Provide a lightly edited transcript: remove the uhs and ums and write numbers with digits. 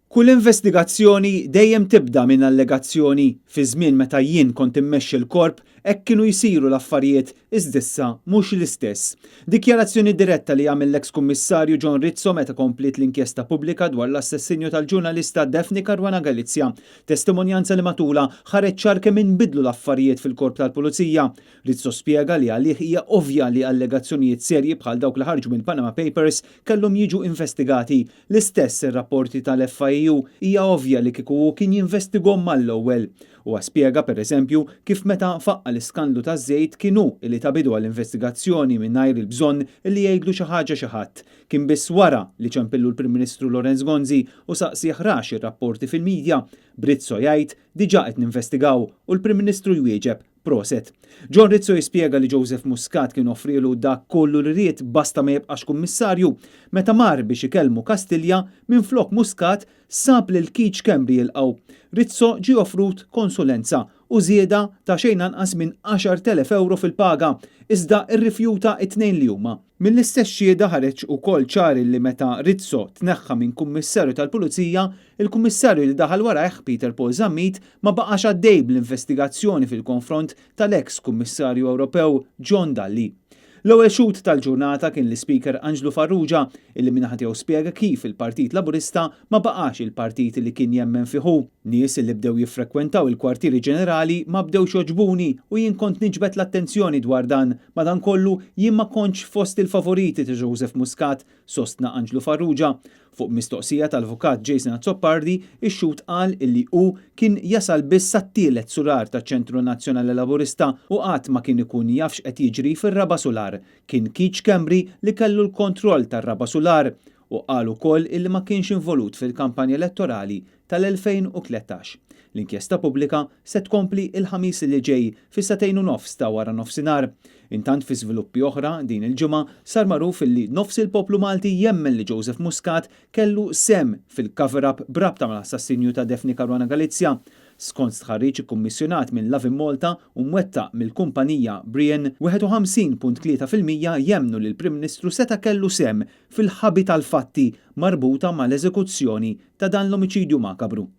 Kull investigazzjoni dejjem tibda minn allegazzjoni. Fi żmien meta jien kont immexxi l-Korp, hekk kienu jsiru l-affarijiet, iżda issa mhux l-istess. Dikjarazzjoni diretta li għamel l-eks Kummissarju John Rizzo meta kompliet l-inkjesta pubblika dwar l-assassinju tal-ġurnalista Daphne Caruana Galizia. Testimonjanza li matulha ħareġ ċar kemm inbidlu l-affarijiet fil-Korp tal-Pulizija. Rizzo spjega li għalih hija ovvja li allegazzjonijiet serji bħal dawk li ħarġu mill-Panama Papers kellhom jiġu investigati. L-istess ir-rapporti tal-FIAU hija ovvja li kieku hu kien jinvestigahom mal-ewwel. Huwa spjega, per eżempju, kif meta faqqa' l-iskandlu taż-żejt kien hu li ta bidu għall-investigazzjoni mingħajr il-bżonn li jgħidlu xi ħaġa xi ħadd. Kien biss wara li ċempillu l-Prim Ministru Lawrence Gonzi u saqsieh rax ir-rapporti fil-media. B'Rizzo jgħid, diġà qed ninvestigaw u l-Prim Ministru jwieġeb, Proset. John Rizzo jispjega li Joseph Muscat kien offrielu dak kollu li ried basta ma jibqax kummissarju. Meta mar biex ikellmu Kastilja, minflok Muscat sab lil Keith Schembri jilqgħu. Rizzo ġie offrut konsulenza u żieda ta' xejn anqas minn 10,000 ewro fil-paga, iżda rrifjuta t-tnejn li huma. Mill-istess xhieda ħareġ ukoll ċar illi meta Rizzo tneħħa minn Kummissarju tal-Pulizija, il-Kummissarju li daħal warajh, Peter Paul Zammit, ma baqax għaddej bl-investigazzjoni fil-konfront tal-eks Kummissarju Ewropew John Dalli. L-ewwel xhud tal-ġurnata kien l-Ispeaker Anġlu Farrugia illi min-naħa tiegħu spjega kif il-Partit Laburista ma baqax il-partit li kien jemmen fih hu. Nies li bdew jiffrekwentaw il-kwartieri ġenerali ma bdewx jogħġbuni u jien kont niġbed l-attenzjoni dwar dan. Madankollu, jien ma kontx fost il-favoriti ta' Joseph Muscat, sostna Anġlu Farrugia. Fuq mistoqsija tal-Avukat Jason Azzopardi, ix-xhud qal illi hu kien jasal biss sat-tielet sular taċ-Ċentru Nazzjonali Laburista u qatt ma kien ikun jaf x'qed jiġri fir-raba' sular. Kien Keith Schembri li kellu l-kontroll tar-raba' sular u qal ukoll illi ma kienx involut fil-kampanja elettorali tal-2013. L-inkjesta pubblika se tkompli il-Ħamis li ġej fis-sagħtejn u nofs ta' wara nofsinhar. Intant fi żviluppi oħra din il-ġimgħa sar magħruf illi nofs il-poplu Malti jemmen li Joseph Muscat kellu sehem fil-cover-up b'rabta mal-assassinju ta' Daphne Caruana Galizia. Skont stħarriġ ikkummissjonat minn Lovin Malta u mwettaq mill-kumpanija Brian, 51.3% jemmnu li l-Prim Ministru seta' kellu sehem fil-ħabi tal-fatti marbuta mal-eżekuzzjoni ta' dan l-omiċidju makabru.